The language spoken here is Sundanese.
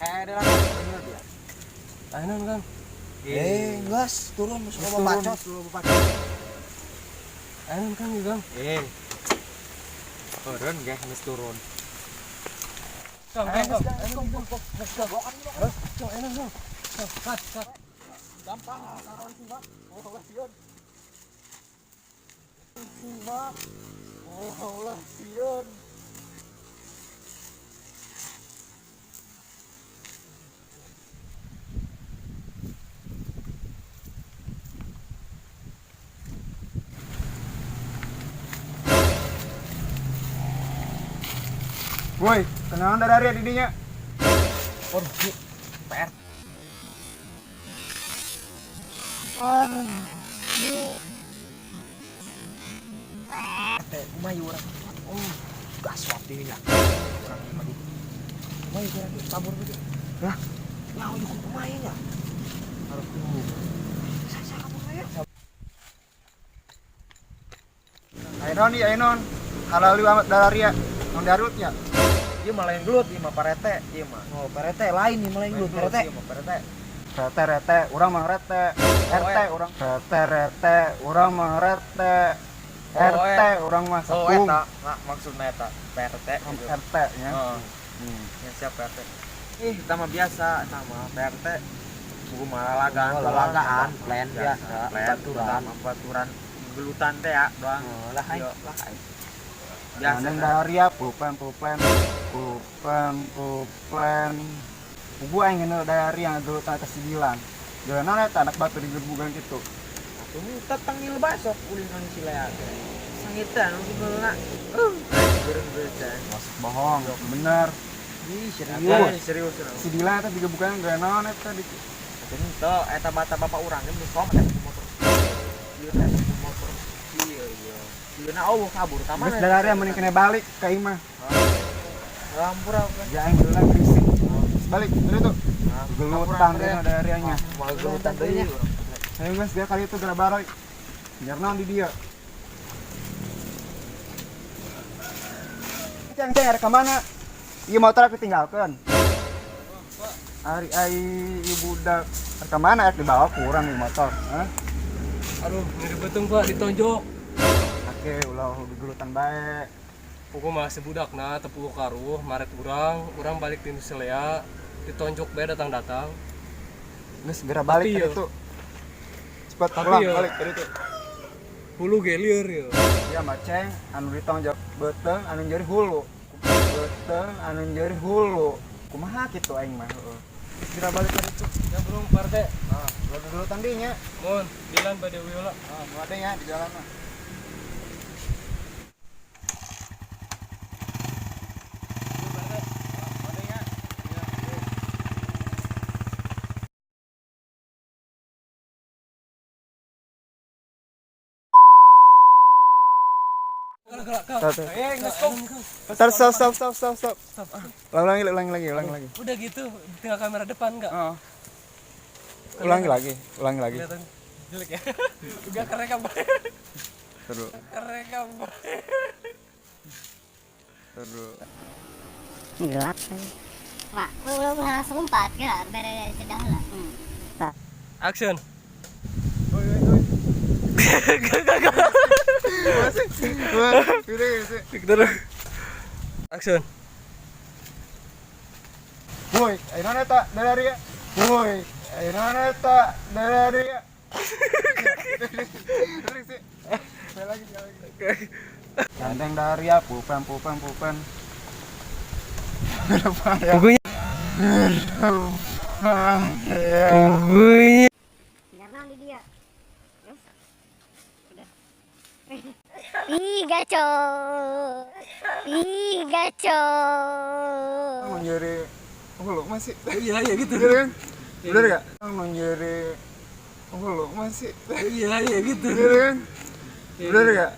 Eh, ada lagi. Ayo non, Kang. Eh, gas, turun suka bacot, lu bacot. Ayo non, Kang, ya, Kang. Eh. Turun gak, geus turun. Kang, Kang, Kang. Ayo non, Kang. Kang, ayo non, Kang. Kang, cut, cut. Gampang, taruh sih, Pak. Oh, lah sieun. Sih, Pak. Oh, lah sieun. Woi, kenalan dari di dinya. Oh, PR. Teh, kumaha ieu urang? Oh, gaswat deui nya. Urang ieu mah gitu. Kumaha ieu urang kabur gitu. Lah, nyaho ieu kumaha ieu nya? Harus tunggu. Saya kabur aya. Ayo non, ayo non. Halal lu amat dalaria. Non darut nya. Ieu mah lain gelut, ieu mah parete, ieu mah. Oh, parete lain ieu mah lain gelut, parete. Ieu mah parete. Rete rete, urang mah rete. RT urang. Rete rete, urang mah rete. RT urang mah Oh, sepung. eta, nah, maksudna eta PRT gitu. RT nya. Heeh. Hmm. Ya siap PRT. Ih, eta mah biasa, eta mah PRT. Buku malah lalagaan, Oh, lalagaan, plan biasa, plan, baturan. Baturan gelutan teh ya doang. Oh, lah Yo, aing. lah aing. Biasa. Biasa dalaria pulpen pulpen pulpen pulpen. Pugu aing ngeuneuh dalaria gelut atas sidilan. Jalan eta anak batu digebugan gitu. Atuh tetengil basok ulin kan si Lea teh. Sangitan nu digeulna. Geureun-geureun. Masuk bohong, bener. Ih, serius. Serius, serius. Si Dilan eta digebukan geus naon eta di Atuh henteu eta bata bapak urang ge geus somat eta motor. Ieu teh motor. Iya, iya. Ieu na eueuh kabur ka mana? Geus dalaria mending kena balik ka imah. Hampura kan. Ya aing beulana berisik. Geus balik, dari tuh. Gelutan teh dalarianya. Moal gelutan deui. Ayo guys, dia kali itu geura baroi. Biar naon di dia. Ceng ceng arek ka mana? Ieu motor aku tinggalkeun. Ari ai ieu budak arek ka mana arek dibawa kurang ieu motor, hah? Aduh, nyeri beuteung, Pak, ditonjok. Oke, ulah gelutan bae. Pokok mah sebudak nah tepuk karuh maret urang, urang balik di Nuselea, ditonjok bae datang-datang. Geus segera balik Tapi ka ya. ditu. Cepat Tapi pulang ya. balik ka ditu. Hulu gelir ya. Ya maceng anu ditonjok beuteung anu nyeri hulu. Beuteung anu nyeri hulu. Kumaha kitu aing mah heueuh. Segera balik ka ditu. Ya bro, partai. Ah, ulah gelutan deui nya. Mohon, jalan pada Wiola. Ah, nu ada nya di jalan mah. Stop, stop, stop, stop, stop, stop. Ulangi, ulangi lagi, ulangi lagi. Udah gitu, tinggal kamera depan enggak? Oh. Ulangi lagi, ulangi lagi. Kelihatan jelek ya. Udah kerekam. Seru, Kerekam. seru. Gelap kan. Mak, udah langsung lompat ya, beres sudah lah. Action. Oi, oi, oi. Wah, udah, udah. Terus. Action. Woi, ayo naon eta dari ya. Woi, ayo naon eta dari ya. Gandeng dari ya pulpen pulpen pulpen. Depan ya. Pugunya. Depan ya. Pugunya. Karena di dia. Terus udah. Ih, gacor. Ih, gacor. Menjadi hulu masih. Iya iya gitu. Bener kan? Bener gak? Menjadi hulu masih. Iya iya gitu. Bener kan? Bener gak?